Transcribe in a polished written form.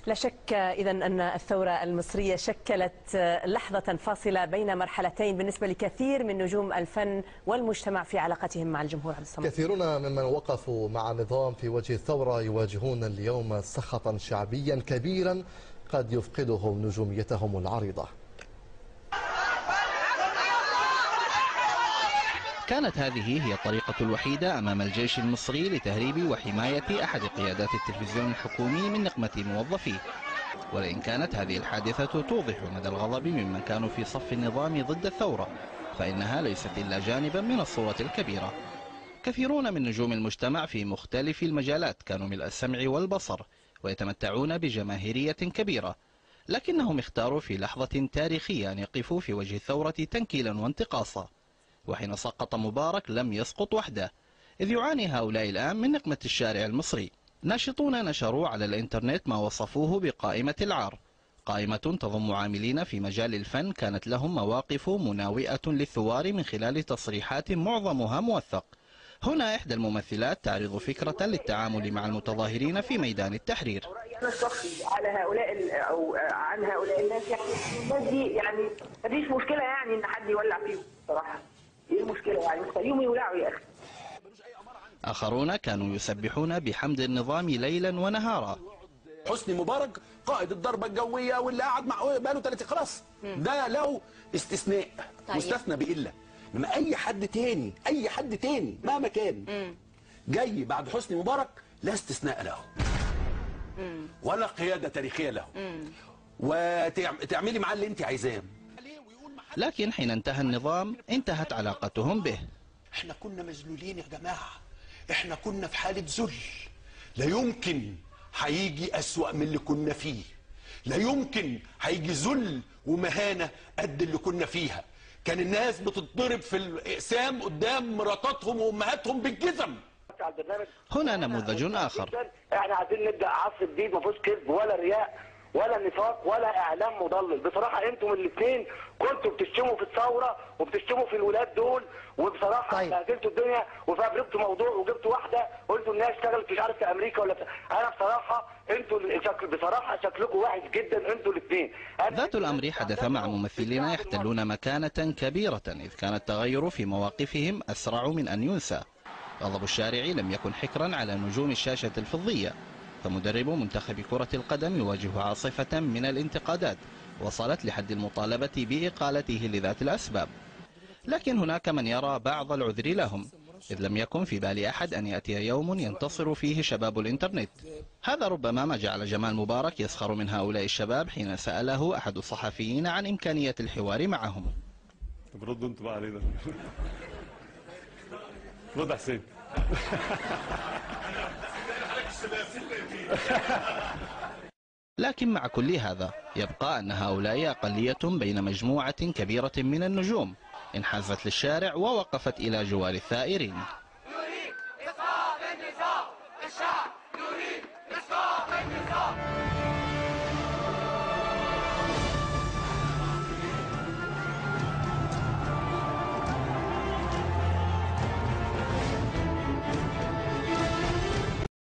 لا شك إذا أن الثورة المصرية شكلت لحظة فاصلة بين مرحلتين بالنسبة لكثير من نجوم الفن والمجتمع في علاقتهم مع الجمهور. عبد الصمد، كثيرون ممن وقفوا مع النظام في وجه الثورة يواجهون اليوم سخطا شعبيا كبيرا قد يفقدهم نجوميتهم العريضة. كانت هذه هي الطريقة الوحيدة أمام الجيش المصري لتهريب وحماية أحد قيادات التلفزيون الحكومي من نقمة موظفيه. ولئن كانت هذه الحادثة توضح مدى الغضب ممن كانوا في صف النظام ضد الثورة، فإنها ليست إلا جانبا من الصورة الكبيرة. كثيرون من نجوم المجتمع في مختلف المجالات كانوا ملء السمع والبصر ويتمتعون بجماهيرية كبيرة، لكنهم اختاروا في لحظة تاريخية أن يقفوا في وجه الثورة تنكيلا وانتقاصا. وحين سقط مبارك لم يسقط وحده، إذ يعاني هؤلاء الآن من نقمة الشارع المصري. ناشطون نشروا على الإنترنت ما وصفوه بقائمة العار، قائمة تضم عاملين في مجال الفن كانت لهم مواقف مناوئة للثوار من خلال تصريحات معظمها موثق. هنا إحدى الممثلات تعرض فكرة للتعامل مع المتظاهرين في ميدان التحرير. أنا الشخصي على هؤلاء أو عن هؤلاء الناس، يعني الناس دي يعني مفيش مشكلة يعني إن حد يولع فيهم صراحة. ايه المشكلة يعني؟ خليهم يولعوا يا اخي. اخرون كانوا يسبحون بحمد النظام ليلا ونهارا. حسني مبارك قائد الضربة الجوية واللي قعد مع بقاله 30، خلاص ده له استثناء. طيب. مستثنى بإلا، انما اي حد تاني، اي حد تاني مهما كان جاي بعد حسني مبارك لا استثناء له ولا قيادة تاريخية له، وتعملي معاه اللي انت عايزاه. لكن حين انتهى النظام انتهت علاقتهم به. احنا كنا مذلولين يا جماعة، احنا كنا في حالة ذل، لا يمكن هيجي أسوأ من اللي كنا فيه، لا يمكن هيجي ذل ومهانة قد اللي كنا فيها. كان الناس بتتضرب في الإقسام قدام مراتاتهم وأمهاتهم بالجزم. هنا نموذج آخر. احنا عايزين نبدأ عصر جديد ما فيهوش كذب ولا رياء ولا نفاق ولا اعلام مضلل. بصراحة انتم الاثنين كنتوا بتشتموا في الثورة وبتشتموا في الولاد دول، وبصراحة طيب. بهدلتوا الدنيا وفبركتوا موضوع وجبتوا واحدة قلتوا انها اشتغلت مش عارف في امريكا ولا انا بصراحة انتوا بصراحة شكلكم وحش جدا انتوا الاثنين. ذات الامر حدث مع ممثلين يحتلون مكانه كبيرة، اذ كان التغير في مواقفهم اسرع من ان ينسى. غضب الشارع لم يكن حكرا على نجوم الشاشة الفضيه، فمدرب منتخب كرة القدم يواجه عاصفة من الانتقادات وصلت لحد المطالبة بإقالته لذات الأسباب. لكن هناك من يرى بعض العذر لهم، إذ لم يكن في بال أحد أن يأتي يوم ينتصر فيه شباب الإنترنت. هذا ربما ما جعل جمال مبارك يسخر من هؤلاء الشباب حين سأله أحد الصحفيين عن إمكانية الحوار معهم. طب ردوا انتوا بقى علينا. رد حسين. لكن مع كل هذا يبقى أن هؤلاء أقلية بين مجموعة كبيرة من النجوم انحازت للشارع ووقفت إلى جوار الثائرين.